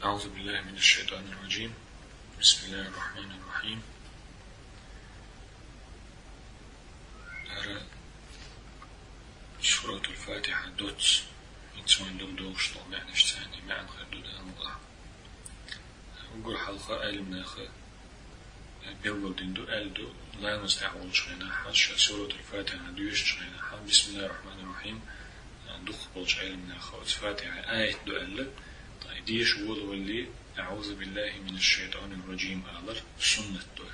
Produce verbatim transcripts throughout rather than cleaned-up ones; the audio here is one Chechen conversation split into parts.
أعوذ بالله من الشيطان الرجيم. بسم الله الرحمن الرحيم. ХӀара Суратул Фатиха доцца, хӀинца вайна догдолуш долу маьӀнаш царний маьӀна хир ду Дала мукъалахь. Уггар хьалха Ӏилманаха белгалдина ду, аьлла ду, ламаз тӀехь волчу хенахь, ша Суратул Фатиха доьшучу хенахь, Бисмиллахир Рахманир Рахим, дукхахболчу Ӏилманаха оцу Фатихин аят ду аьлла, ткъа и деша волавалале, «АӀузу биллахи минаш шайтанир ражим» алар суннат ду.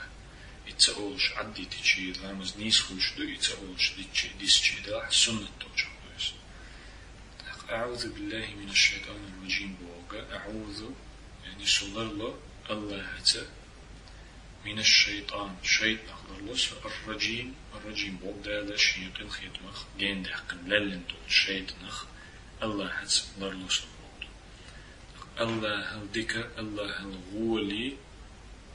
И ца олуш Ӏаддитичи, ламаз нийса хуьлуш ду, и ца олуш дитчи, дисчи делахь, суннат долчух ду иза. ТӀаккха «АӀузу биллахи минаш шайтанир ражим» бохург, «АӀузу», яъни со ларло Аллахьаца, «минаш шайтан», шайтанах ларло со, «ар-ражим», «ар-ражим» бохург Дала шен къинхетамах гендаьккхина леллина долчу шайтанах Аллахьаца ларло со бохург ду. Аллахьал дика, Аллахьал гӀоли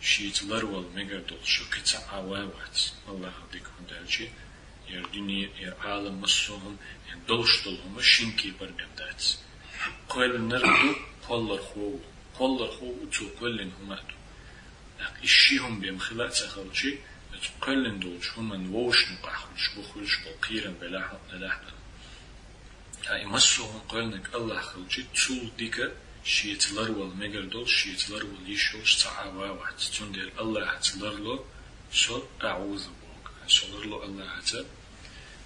шеца ларвала мегар долуш кхин цхьа а ва вац. Аллахьал дика, хӀунда аьлча хӀара дуьне, хӀара Ӏалам, массо а хӀума, хӀара долуш долу хӀума шина кепара бен дац. Кхоьллинарг ду, кхоллархо ву. Кхоллархо ву, цо кхоьллина хӀума а ду. ТӀаккха и ши хӀума бен хила а ца хилчи, оцу кхоьллина долчу хӀуманна вовшашна юкъахь хуьлуш бу, хуьлуш болу кхерам белахь а, делахь а. Ткъа и массо а хӀума кхоьллинарг Аллахь хилчи, цул дика шеца ларвала мегар долуш, шеца ларвала йиш йолуш цхьа а ва вац. Цундела Аллахьаца ларло со, «АӀузу» бохург. Со ларло Аллахьаца,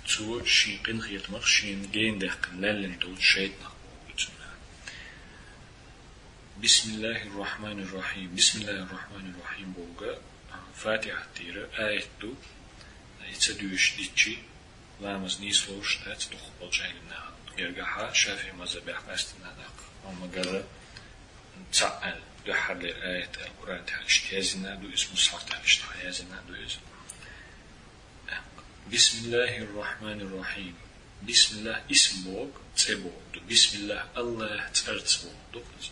цо шен къинхетамах шена гендаьккхина леллина долчу шайтанах бохург ду цуьнан. Бисмиллахир Рахманир Рахим. Бисмиллахир Рахманир Рахим бохург, а, Фатихат тӀера аят ду. И ца доьшуш дитчи, ламаз нийса лоруш дац дукхахболчу Ӏилманахана. Гергахь а ШафиӀи мазхабехь къаьстина даккха, амма гара цхьаъ аьлла, дуьххьарлера аят аьлла, Къуръан тӀехь иштта яздина ду иза, мусхьаф тӀехь иштта яздина ду иза. Бисмиллахир Рахманир Рахим. Бисмиллах исм бохург, цӀе бохург ду. Бисмиллах Аллахьан цӀарца бохург ду иза.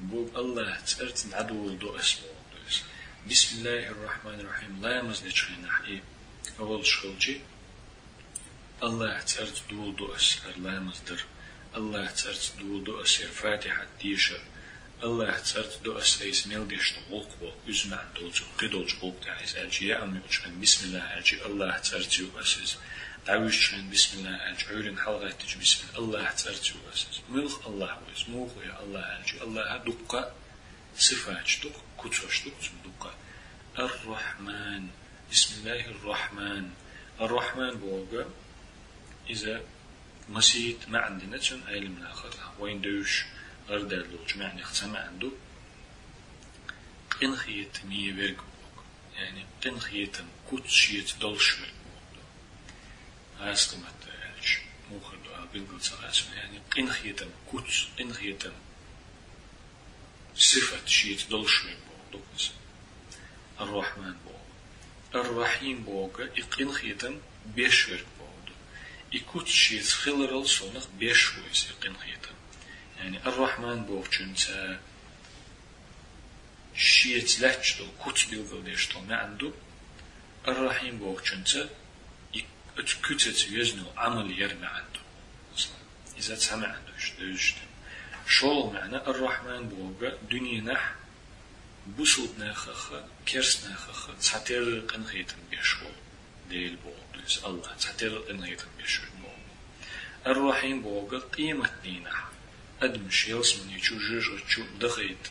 Бохург Аллахьан цӀарца дӀадоло ду ас бохург ду иза. Бисмиллахир Рахманир Рахим ламаз дечу хенахь и олуш хилчи, Аллахьан цӀарца доло ду ас хӀара ламаз дар. Аллахьан цӀарца доло ду ас хӀара Фатихат дешар. Аллахьан цӀарца ду ас айса мел деш долу гӀуллакх бохург, иза маьӀна долчу, кхидолчу гӀуллакх тӀехь иза аьлчи, яа ам йоцучу хенахь бисмиллах аьлчи, Аллахьан цӀарца ю ас иза. ДӀавуьжучу хенахь бисмиллах аьлчи, Ӏуьйранна хьалагӀаьттича бисмиллах, Аллахьан цӀарца ю ас иза. Муьлха Аллахь ву иза? Муха ву Аллахь аьлчи, Аллахьан дуккха сифаташ ду, куцаш ду цуьнан дуккха. Ар-Рахман. Бисмиллахир Рахман. Ар-Рахман бохург, иза масийтта маьӀна дина цуьнан Ӏилманаха, вайна девзаш гӀардаьлла долчу маьӀнех цхьа маьӀна ду. Къинхетаме верг бохург. Яъни къинхетам куц шеца долуш верг бохург ду. ГӀазкхи маттахь аьлча, муха ду ала билгал ца хаьа суна, яъни къинхетам куц, къинхетам сифат шеца долуш верг бохург ду иза. Ар-Рахман бохург. Ар-Рахим бохург, и къинхетам беш верг бохург ду. И куц шеца хиларал совнах беш ву иза, и къинхетам. Яъни Ар-Рахман бохучуьнца шеца лаьтташ долу куц билгалдеш долу маьӀна ду, Ар-Рахим бохучуьнца и оцу куьцаца везна йолу Ӏамал яр маьӀна ду. Иза цхьа маьӀна ду, иштта девзаш дерг. ШолгӀа маьӀна, Ар-Рахман бохург дуьненахь бусулба нахах а, керста нахах а цхьатерра къинхетам беш волу Дела бохург ду иза, Аллахь, цхьатерра къинхетам беш верг бохург ду. Ар-Рахим бохург къематдийнахь адамаш ялсамани чу, жоьжахати чу дахийта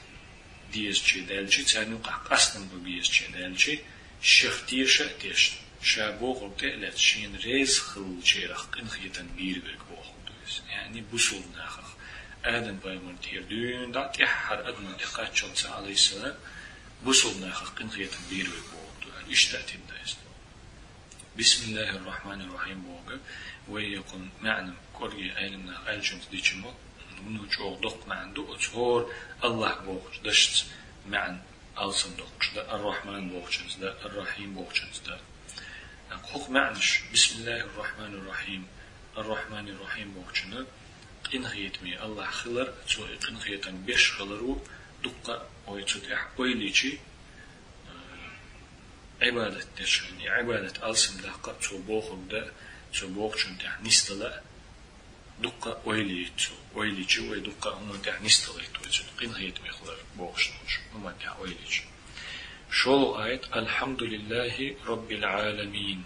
дезаче даьлчи, царна юкъахь къастам бан безаче даьлчи, шех теша а тешна, ша бохург тӀе а лаьцна, шена реза хиллачарах къинхетам бийр верг бохург ду иза. Яъни бусулба нахах. Адам-пайхамар тӀера дуьйна дӀа тӀаьххьара адамна тӀе кхаччалца, Ӏалайхиссалам, бусулба нахах къинхетам бийр верг бохург ду аьлла, иштта тидда иза. Бисмиллахир Рахманир Рахим бохург, вай кхунна маьӀна кӀорге Ӏилманах аьллачуьнца дича ма, вуно чӀогӀа доккха маьӀна ду, оцу хӀора Аллахь бохучу дашца маьӀна алсам доккхуш дан, Ар-Рахман бохучуьнца дан, Ар-Рахим бохучуьнца дан. ХӀокху маьӀнаш, Бисмиллахир Рахманир Рахим, Ар-Рахманир Рахим бохучунна къинхетаме Аллахь хилар, цо и къинхетам беш хилар ву, дуккха а вай цу тӀехь ойла йичи, Ӏибадат деш хилла, и Ӏибадат алсам даккха а, цо бохург дан а, цо бохучунна тӀехь нисдала а, Дуккха ойла йича, ойла йича вай дуккха хӀуманна тӀехь нисдалийта вай цунна, къинхетаме хилар бохуш долчу хӀуманна тӀехь ойла йича. ШолгӀа аят: «Алхьамдулиллахи Раббил Ӏаламин».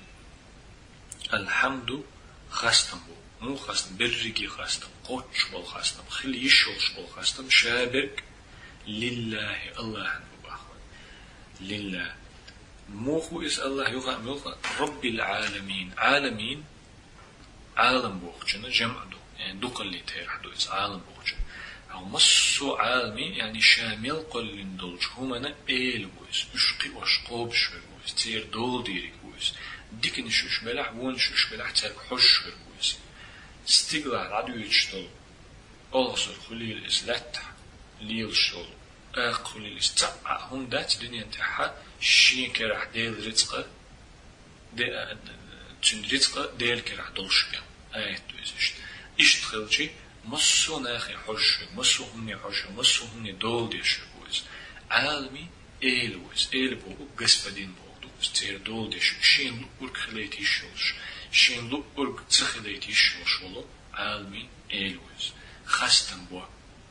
Алхьамду — хастам бу. Муха хастам? Берриге хастам, кхоччуш болу хастам, хила йиш йолуш болу хастам ша берг лиллахи — Аллахьан бу боху. Лиллахи. Муха ву иза Аллахь? Юха а муьлха? Раббил Ӏаламин. Ӏаламин, Ӏалам бохучунна жамӀ ду, яъни дукхаллин терахь ду иза Ӏалам бохучун. Хьо массо а Ӏалами, яъни ша мел кхоьллина долчу хӀуманна эла ву иза, уьш кхиош, кхобуш верг ву иза, церан дола дийриг ву иза. Диканаш уьш белахь, вонаш уьш белахь, цаьрга хьожуш верг ву иза. Стигалахь дӀадоьдуш долу, олхазар хуьлийла иза лаьттахь, лелаш долу, акха хуьлийла иза, цхьа а хӀума дац дуьнен тӀехь шен керахь Делан рицкъа, де-, цуьнан рицкъа Делан керахь долуш бен. Аят ду иза иштта. Иштта хилча, массо а нахе хьожуш верг, массо а хӀумане хьожуш верг, массо а хӀумане дола деш верг ву иза. Ӏалами эла ву иза. Эла бохург господин бохург ду иза. Церан дола деш верг, шена луъург хилийта йиш йолуш, шена луъург ца хилийта йиш йолуш волу Ӏалами эла ву иза. Хастам бо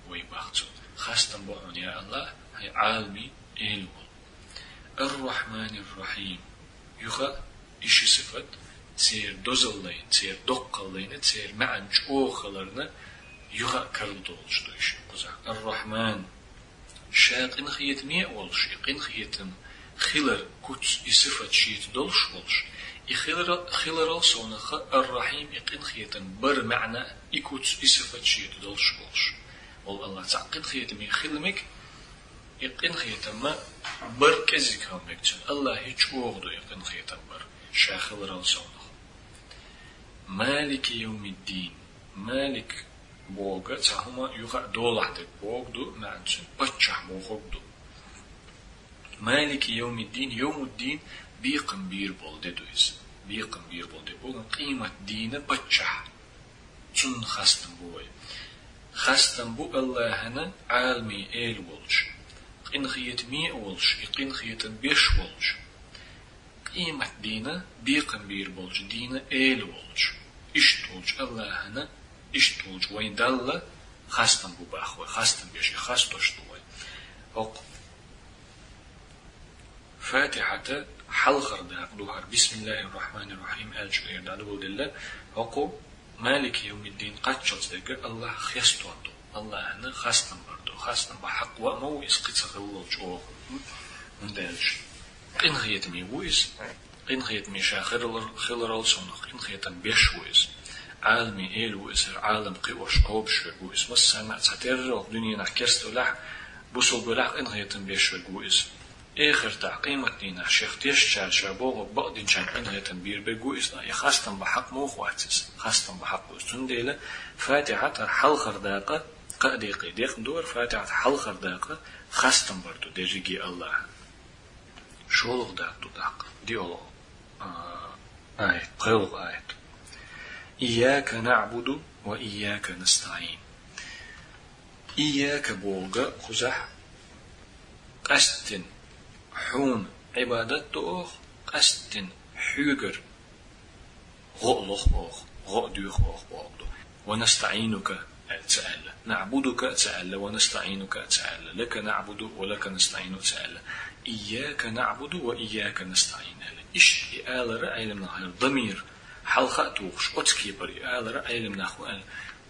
вай боху цунна. Хастам бо хьуна, я Аллахь, хьайн Ӏалами эла волу. Ар-Рахьманир-Рахьим. Юха а и ши сифат, церан дозаллина, церан доккхаллина, церан маьӀна чӀогӀа хиларна, юха а карладолуш ду и ши кхузахь. Ар-Рахьман. Ша къинхетаме а волуш, и къинхетам хилар куц, и сифат шеца долуш волуш, и хилар-, хиларал совнаха Ар-Рахьим, и къинхетам бар маьӀна, и куц, и сифат шеца долуш волуш волу Аллахь цхьаъ къинхетаме хила мега, и къинхетам бар кӀезиг хила мега цуьнан. Аллахьан чӀогӀа ду и къинхетам бар, ша хиларал совнаха. Малики йовмиддин. Малик бохург цхьа хӀума юха а долахь дерг бохург ду, маьӀна цуьнан паччахь бохург ду. Малики йовмиддин, йовмуддин — бекхам бийр болу де ду иза. Бекхам бийр болу де бохург, къематдийнан паччахь. Цунна хастам бу вай. Хастам бу Аллахьана, Ӏалами эла волчу, къинхетаме а волуш, и къинхетам беш волчу, къематдийнан бекхам бийр болчу дийнан эла волчу, иштта волчу Аллахьана, иштта волчу вайн Далла хастам бу боху вай, хастам беш, и хастош ду вай. ХӀокху Фатихьата хьалхара дакъа ду хӀара, бисмиллахир-рахманир-рахим аьллачул тӀера дӀадоладелла, хӀокху Малики йовмиддин кхаччалц дерг Аллахь хестош ду, Аллахьана хастам бар ду, хастам бан хьакъ ваъ ма ву иза кхин ца хилла волчу оха. ХӀунда аьлча къинхетаме ву иза, къинхетаме ша хилар-, хиларал совнаха къинхетам беш ву иза. Ӏалами эла ву иза, хӀара Ӏалам кхиош, кхобуш верг ву иза. Массарна а цхьатерра оха дуьненахь керста велахь, бусалба велахь, къинхетам беш верг ву иза. Эхартахь, къематдийнахь шех тешначара ша бохург бакъдинчарна къинхетам бийр берг ву иза, и хастам бан хьакъ муха вац иза? Хастам бан хьакъ ву иза. Цундела Фатихьат хӀара хьалхара дакъа, кхаа декъе дехна ду хӀара, Фатихьат хьалхара дакъа хастам бар ду дерриге Аллахьана. ШолгӀа дакъа ду тӀаккха, диъолгӀа, а, аят, пхоьалгӀа аят. Ийяка наъбуду ва ийяка настаӀин. Ийяка бохург кхузахь къаьсттина хьуна Ӏибадат до оха, къаьсттина хьоьгара гӀо а лоху оха, гӀо а доьху оха бохург ду. Ва настаӀинука аьлла ца аьлла, наъбудука а ца аьлла, ва настаӀинука а ца аьлла, лака наъбуду ва лака настаӀину а ца аьлла. Ийяка наъбуду ва ийяка настаӀин аьлла. Иштта и алар Ӏеламнаха, хӀара дамир хьалха а тухуш, оцу кепара и алар Ӏеламнаха аьлла,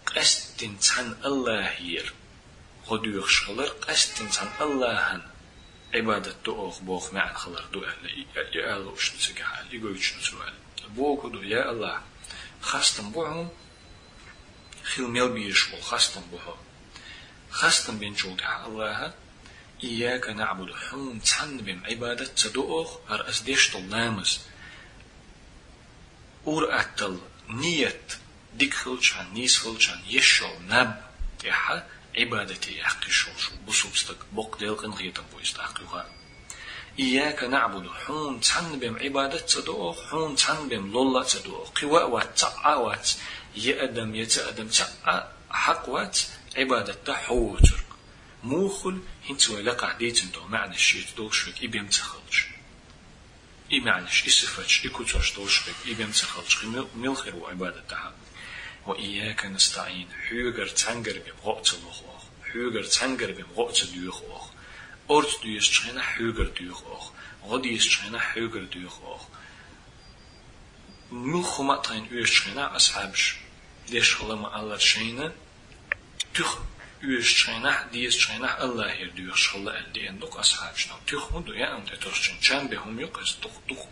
къаьсттина цхьана Аллахьера гӀо доьхуш хилар, къаьсттина цхьана Аллахьана Ӏибадат до оха боху маьӀна хилар ду аьлла, и, и ала лууш ду цигахь аьлла, и гойтуш ду цо аьлла. Бохург ду: я Аллахь, хастам бу хьуна, хила мел безаш болу хастам бу хьуна. Хастам бинчул тӀаьхьа Аллахьа: ийяка наъбуду, хьуна цхьанна бен Ӏибадат ца до оха, хӀара ас деш долу ламаз. Ур-атталла, ният дика хилчхьана, нийса хилчхьана, еш йолу наб тӀехь Ӏибадате яккхийш волуш ву бусалба стаг, боккха Делан къинхетам бу иза тӀаккха юха а. Ийяка наъбуду, хьуна цхьанна бен Ӏибадат ца до оха, хьуна цхьанна бен лолла а ца до оха. Кхин ваъ вац, цхьаъ а вац, я адам, я ца адам, цхьаъ а хьакъ вац Ӏибадат дан хьо воцург. Муха хуьлу? ХӀинца вай лакхахь дийцина долу маьӀнаш шеца долуш верг и бен ца хилча. И маьӀнаш, и сифаташ, и куцаш долуш верг и бен ца хилча, кхин мил-, мила хир ву Ӏибадат дан хьан? وإياك نستعين, хьоьгара цхьангара бен гӀо а ца лоху оха, хьоьгара цхьангара бен гӀо а ца доьху оха. Орца доьшучу хенахь хьоьгара доьху оха, гӀо дийшучу хенахь хьоьгара доьху оха. Муьлхха хӀума а тхайна оьшучу хенахь асхьабаш деш хила ма-аллара шайна, туьха оьшучу хенахь, дезачу хенахь АллахӀера доьхуш хила аьлла деана ду-кх асхьабашна. Туьха хӀун ду, яа хӀума тӀетосучун чам бен хӀума ю-кх иза, дукха, дукха,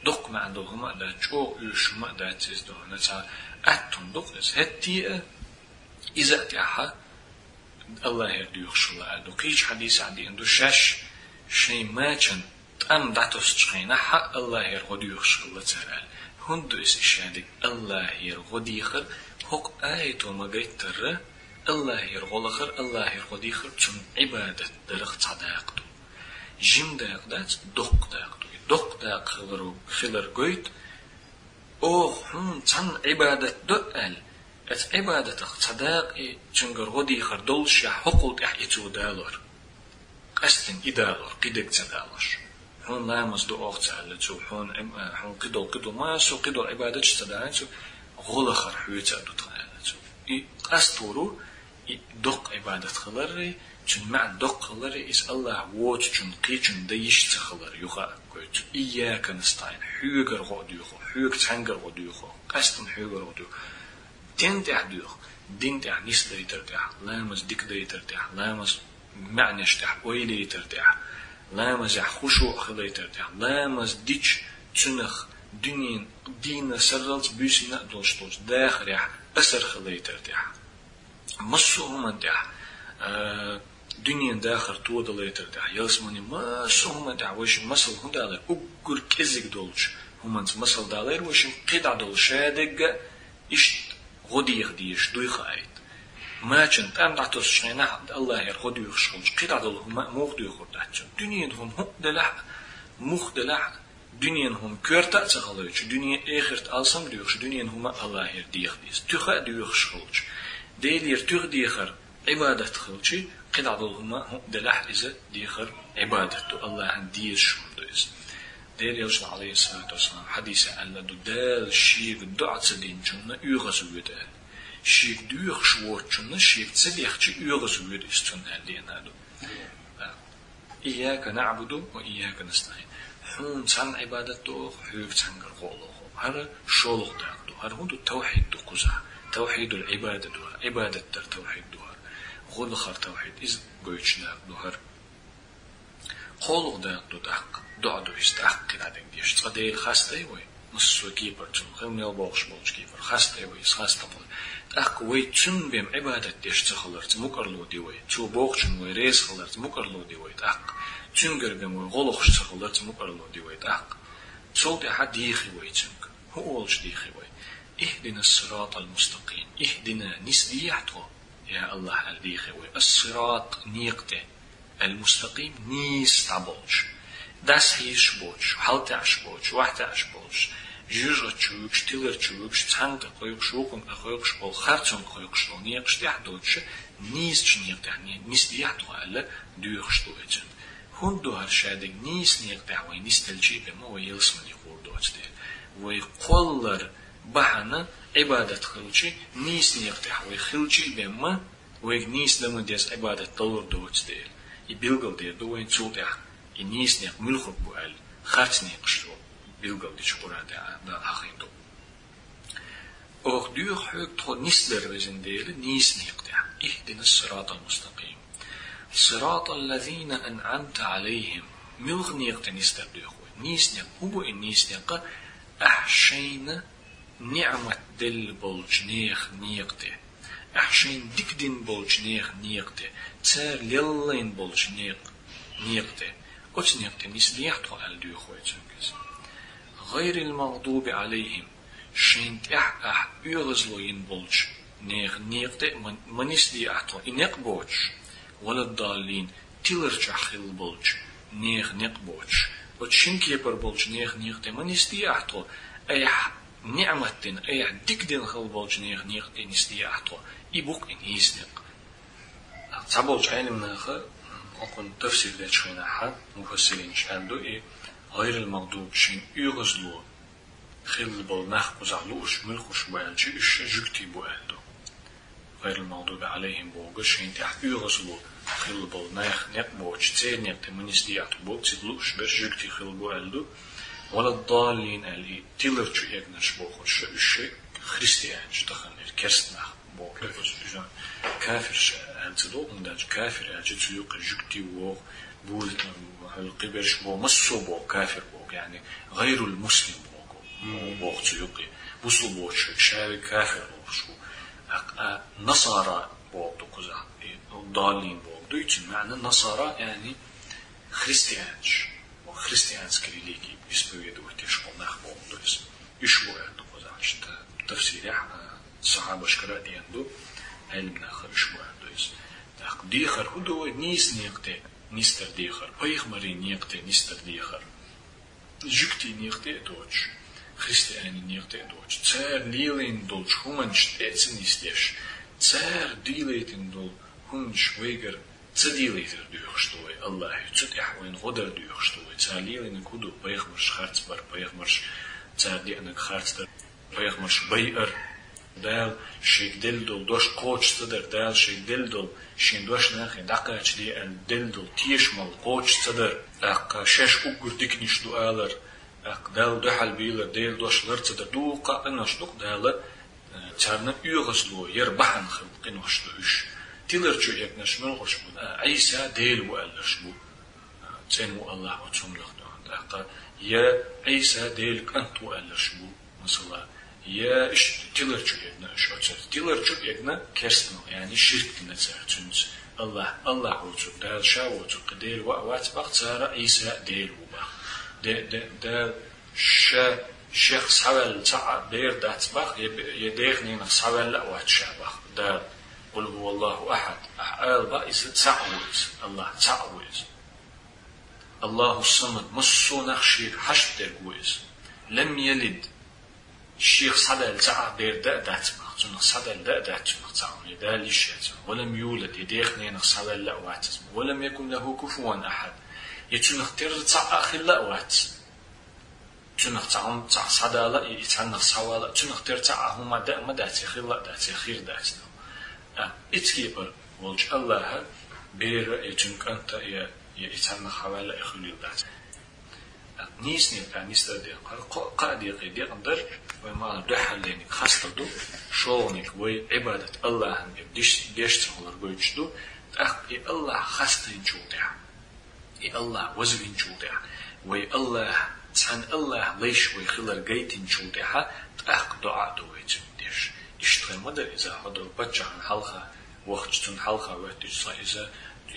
дукха маьӀна долу хӀума а дац, чӀогӀа оьшуш хӀума а дац иза ду хьуна, цхьа атта хӀума ду-кх иза. ХӀетте а иза а тӀаьхьа АллахӀера доьхуш хила аьлла ду. Кхечу хьадисехь деана ду, шаьш шайн мачан тӀам дӀатосучу хенахь а АллахӀера гӀо доьхуш хилла цара аьлла. ХӀунда ду иза шадерг АллахӀера гӀо дехар? ХӀокху аято ма-гайттара, АллахӀера гӀо лахар, АллахӀера гӀо дехар цунна Ӏибадат дарах цхьа дакъа ду. Жима дакъа дац, доккха дакъа ду. И доккха дакъа хиларо-, хилар гойту, оха хьуна цхьанна Ӏибадат до аьлла, оцу Ӏибадатах цхьа дакъа и цуьнгара гӀо дехар доллушехь, хӀокхул тӀаьхьа и цо далор. Къаьсттина и далор, кхидерг ца далош. Хьуна ламаз до оха ца аьлла цо, хьуна Ӏим-, а, хьуна кхидолу, кхидолу, массо а кхидолу Ӏибадаташ ца далийна цо, гӀо лахар хьоьца а ду тхан аьлла цо. И къастор ву, и доккха Ӏибадат хиларрий, цуьнан маьӀна доккха хиларрий, иза АллахӀ воцучунна, кхечунна дан йиш ца хилар юха а гойту. Ийяка настаӀин, хьоьгара гӀо а доьху, хьоьга цхьаьнгара гӀо доьху, къаьсттина хьоьгара гӀо доьху. Дин тӀехь доьху, дин тӀехь нисдайтар тӀехь, ламаз дика дайтар тӀехь, ламаз маьӀнаш тӀехь ойла яйтар тӀехь, ламазехь хушуъ хилайтар тӀехь, ламаз дича цуьнах дуьненан, дийнан сарралц буьйсанна а долуш долчу дахарехь асар хилайтар тӀехь. Массо а хӀуманна тӀехь, а, дуьненан дахар тодалайтар тӀехь, ялсаманин массо а хӀуманна тӀехь вайшимма масал хӀун далайра, уггар кӀезиг долчу хӀуманца масал далайра вайшимма, кхидӀа долу шадерг а иштта гӀо деха дезаш дуй хаийта. Мачан тӀам дӀатосучу хенахь АллахӀера гӀо доьхуш хилча, кхидӀа долу хӀума а муха доьхур дац цунна? Дуьненан хӀума хӀуъа делахь а, муха делахь а, дуьненан хӀума коьрта а ца хилийтуш, дуьне а, эхарт а алсам а доьхуш, дуьненан хӀума а АллахӀера деха деза. Туьха а доьхуш хилча, Делера туьха дехар Ӏибадат хилча, кхидӀа долу хӀума хӀуъа делахь а, иза дехар Ӏибадат ду, АллахӀана дезаш хӀума ду иза. Делан Элчано, Ӏалайхиссалату вассалам, хьадисехь аьлла ду: «Дала шега доӀа ца динчунна оьгӀаз воьду», аьлла. Шега доьхуш воцучунна шега ца дехча, оьгӀаз воьду иза цунна аьлла деана ду. Ийяка наӀбуду ва ийяка настаӀин. Хьуна цхьанна Ӏибадат до оха, хьоьга цхьаьнгара гӀо а лоху. ХӀара шолгӀа дакъа ду. ХӀара хӀун ду? Тавхьид ду кхузахь. Тавхьидул Ӏибада ду хӀара. Ӏибадат дар тавхьид ду хӀара. ГӀо лахар тавхьид, иза гойтуш дакъа ду хӀара. КхоалгӀа дакъа ду тӀаккха. ДоӀа ду иза тӀаккха кхидӀа дерг деш. Цкъа Дела хастай вай? Массо а кепара цунна, хила мел бохуш болчу кепара хастай вай, иза хастам хила. ТӀаккха вай цуьнан бен Ӏибадат деш ца хиларца мукӀарло ди вай. Цо бохучунна вай реза хиларца мукӀарло ди вай тӀаккха. Цуьнгара бен вай гӀо лохуш ца хиларца мукӀарло ди вай тӀаккха. Цул тӀаьхьа дехи вай цуьнга. ХӀун олуш дехи вай? «Ихдинас-сиратал мустакъим». «Ихдина», нисдехьа тхо, я АллахӀ, аьлла дехи вай. «Ас-сират», некъа тӀе. «Ал-мустакъим», нийса дӀаболчу, дӀасахьийзаш боцуш, хьалатаьӀаш боцуш, охьатаьӀаш боцуш, жоьжахати чу вуьгуш, тилар чу вуьгуш, цхьанна тӀе кхойкхуш, вукхунна тӀе кхойкхуш болу, харцонна кхойкхуш долу некъаш тӀехь доцуш, нийсачу некъа тӀехь ни-, нисдехьа тхо аьлла, доьхуш ду вай цуьнан. ХӀунда ду хӀара шадерг? Нийса некъа тӀехь вай нисделчий бен ма вай ялсамане гӀур доцу дела. Вай кхоллар бахьана Ӏибадат хилчий, нийса некъа тӀехь вай хилчий бен ма, вайга нийса дан ма деза Ӏибадат далур доцу дела. И билгалдер ду вайна цул тӀаьхьа, и нийса некъ муьлхарг бу аьлла, харц некъаш чу билгалдича Къуръан тӀехь Дала хьахийна ду. Оха доьху хьоьга тхо нисдар, везан Дела, нийса некъа тӀехь. «Ихдинас-сиратал мустакъим. Сиратал лазина анъамта Ӏалайхим». Муьлха некъа тӀе нисдар доьху вай? Нийса некъ. ХӀун бу и нийса некъ? Ахь шайна ниӀмат делла болчу нехан некъа тӀе, ахь шайна дика дина болчу нехан некъа тӀе, цара леллайна болчу нех-, некъа тӀе. Оцу некъа тӀе нисдехьа тхо аьлла доьху вай цуьнга иза. «Гъайрил магъдуби Ӏалайхим», шайна тӀехь ахь оьгӀазло йина болчу нехан некъа тӀе ма, ма нисде ахь тхо, и некъ боцуш, «валаддаллин», тилар чохь хилла болчу нехан некъ боцуш. Оцу шина кепара болчу нехан некъа тӀе ма нисде ахь тхо, айхьа ниӀмат дина, айхьа дика дина хилла болчу нехан некъа тӀе нисде ахь тхо. И бу-кх и нийса некъ. Цхьаболчу Ӏеламнаха, хӀокхунна тафсир дечу хенахь, муфассиринаш аьлла ду и, «гъайрил магъдуб», шайна оьгӀазло Хилла болу нах кхузахь лууш, муьлхуш бу аьлча, уьш жуьгтий бу аьлла ду. «Гайрул магӀдуби Ӏалайхим» боху, шайна тӀехь оьгӀазло хилла болу нах некъ боцуш, церан некъ тӀе ма нисде аьлла боху, цига лууш берш жуьгтий хилла бу аьлла ду. «Валаддаллин» аьлла, и тиларчу эгнаш бохурш уьш христианаш таханлера, керст нах боху. Иза кафирш аьлла ца догӀу, хӀунда аьлча кафир аьлча цу юккъе жуьгтий вогӀу, буз-, кхиберш боху, массо а боху, кафир боху, яъни гайрул муслим боху, боху цу юккъе. Бусулба воцуш верг ша верг кафир лоруш ву. А, а, насара боху ду кхузахь, и даллин боху. Дуьйцу маьӀна насара, яъни христианаш, христианский религии исповедовать деш болу нах боху ду иза. Уьш бу аьлла ду кхузахь, иштта тафсирехь, а, сахьабашкара а деана ду, Ӏелам нахара уьш бу аьлла ду иза. ТӀаккха дехар хӀун ду вай? Нийса некъа тӀе нисдар дехар, пайхамарийн некъа тӀе нисдар дехар. Жуьгтийн некъа тӀе а доцуш, христианийн некъа тӀе а доцуш, цара лелийна долчу хӀуманаш тӀе а ца нисдеш, цара дийлайтина долу хӀуманаш вайгара ца дийлайтар доьхуш ду вай Аллахье, цу тӀехь вайна гӀо дар доьхуш ду вай. Цара лелийнарг хӀун ду? Пайхамарш харц бар, пайхамарш цара деанарг харц дар, пайхамарш байар. Дала шега делла долу дош кхочуш ца дар, Дала шега делла долу шен дош нахе дӀакхачаде аьлла делла долу тешамалла кхочуш ца дар. ТӀаккха шаьш уггар диканаш ду алар, тӀаккха Далла дуьхьал бийлар, Делан дош лар ца дар. Дуккха а къинош ду-кх Дала, э, царна оьгӀазло яр бахьана хилла къинош ду уьш. Тиларчу эгнаш муьлхарш бу? Э, Ӏийса Дела ву аьлларш бу. Э, цӀена ву Аллахь оцу хӀуманах дуьхьал. ТӀаккха я Ӏийса Делан кӀант ву аьлларш бу, масала, я иштта тиларчу эгна уьш оцара. Тиларчу эгна керстанал, яъни ширк дина цара цуьнца. Аллахь, Аллахь воцург, Дала ша воцург кхин Дела ваъ вац бах, цара Ӏийса Дела ву бах. Де, де, Дала ша шех схьаваьлла цхьа а бер дац бах, я, я дех-ненах схьаваьлла а вац ша бах. Дала, «Къул хӀува Аллаху ахьад», ахьа ала бах, иза цхьаъ ву иза, Аллахь цхьаъ ву иза. Аллаху самад, массо а нах шега хьашт дерг ву иза. Лам ялид, шех схьадаьлла цхьа а бер да а дац бах, цунах схьадаьлла да а дац цунах цхьа а, я Дала йиш яц. Ва лам юлад, я дех-ненах схьаваьлла а вац иза. Ва лам якун лаху куфуван ахьад, я цунах терра цхьа а хилла а вац. Цунах цхьа хӀума цхьа схьадала а, и цхьаннах схьавала а, цунах тера цхьа а хӀума да а ма дац, я хилла а дац, я хир дац. А, эцу кепара волчу Аллахьа бера, я цуьнан кӀанта, я, я и цхьаннах схьаваьлла а хуьлийла дац. А, нийсаниг тӀехь нисдар декъа, кхо-, кхаа декъе декъна дар, вай ма-аллара дуьххьарлерниг хастар ду, шолгӀаниг вай Ӏибадат Аллахьана деш, деш ца хилар гойтуш ду, тӀаккха и Аллахь хастийначул тӀаьхьа. И Аллахь вазвинчул тӀаьхьа, вай Аллахь, цхьана Аллахь лайш вай хилар гайтинчул тӀаьхьа, тӀаккха доӀа а ду вай цуьнга деш. Иштта хир ма дара иза, хьо долу паччахьна хьалха вахча, цунна хьалха ваьттича, цкъа иза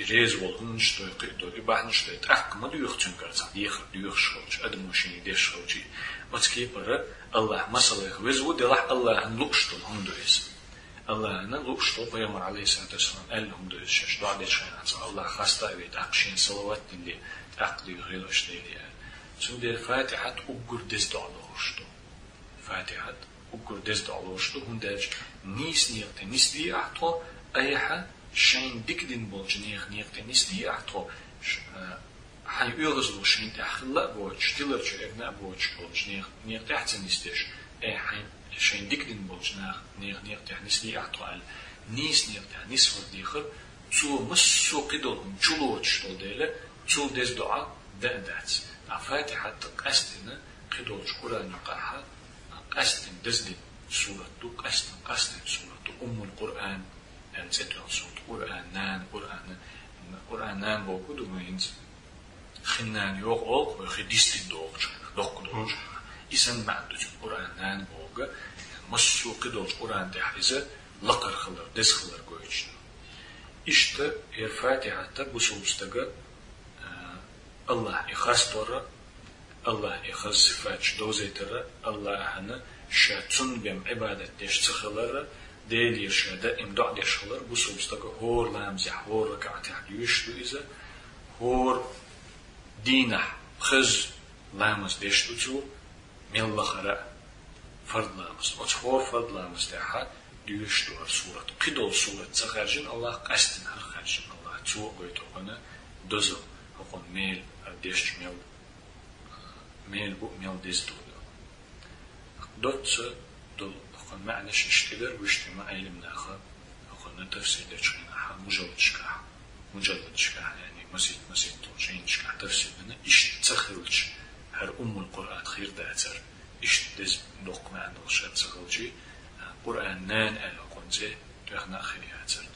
реза волу хӀуманаш дой, кхин а дой, и бахьанаш дой, тӀаккха ма доьху цуьнгара цхьа дехар доьхуш хилча, адамо шена деш хилча. Оцу кепара Аллахь масалайх веза ву, делахь Аллахьана лууш долу хӀума ду иза. Аллахьана лууш долу, пайхамар, Ӏалайхиссалату вассалам, аьлла хӀума ду иза, шаьш доӀа дечу хенахь цкъа Аллахь хаста а вей, тӀаккха шена салават дилле, тӀаккха дуьйху гӀелаш Деле аьлла. Цундела Фатихьат уггар деза доӀа лоруш ду. Фатихьат уггар деза доӀа лоруш ду, хӀунда аьлча нийса некъа тӀе нисдий ахь тхо, айхьа шайна дика дина болчу нехан некъа тӀе нисдий ахь тхо, ш-, а, хьайн оьгӀазло шайна тӀехь хилла а боцуш, тиларчу эгна а боцуш болчу нех-, некъа тӀехь ца нисдеш, э, хьайн, шайн дика дина болчу нах-, нех-, некъа тӀехь нисдий ахь тхо аьлла, нийса некъа тӀехь нисвар дехар, цо массо а кхидолу хӀума чулоцуш долу дела, цул деза доӀа да а дац. Ткъа Фатихьат къаьсттина кхидолчу Къуръан юкъахь, къаьсттина даздина сурат ду, къаьсттина, къаьсттина сурат ду, Уммул Къуръан аьлла цӀе тоьхна сурат, Къуръан нана, Къуръан, Къуръан нана боху ду вай хӀинца. Хин нана йогӀу олу, вай хи дистина догӀучу, доккха долчу. И санна маьӀна ду цуьнан Къуръан нана боху, массо а кхидолчу Къуръан тӀехь иза лакхара хилар, деза хилар гойтуш ду. Иштта, хӀара Фатихьат бусулба стага, а, Аллахь и хастора, Аллахь и хаза сифаташ довзийтара, Аллахьана ша цунна бен Ӏибадат деш ца хилара, Делера ша даим доӀа деш хилар, бусулба стага хӀора ламазехь, хӀора ракаӀатехь доьшуш ду иза, хӀора дийнахь пхеза ламаз деш ду цо, мел лахара а фард ламаз. Оцу хӀора фард ламаз тӀехь доьшуш ду хӀара сурат. Кхидолу сурат ца хаьржина Аллахь, къаьсттина хӀара хаьржина Аллахь, цо а гойту хьуна дозалла, хӀокхунна мел, хӀара дешча мел, мел бу, мел деза ду. Доцца долу хӀокхуьнан маьӀнаш иштта дара, вуьшта ма Ӏелам наха хӀокхуьнан тафсир дечу хенахь мужалладашкахь, мужалладашкахь, яъни масех-масех долчу жайнашкахь тафсир дина, иштта ца хилча, хӀара Уммул Къуръан хир дацара, иштта деза доккха маьӀна долуш ца хилча, Къуръан нана аьлла хӀокхуьнан цӀе тоьхна а хир яцара.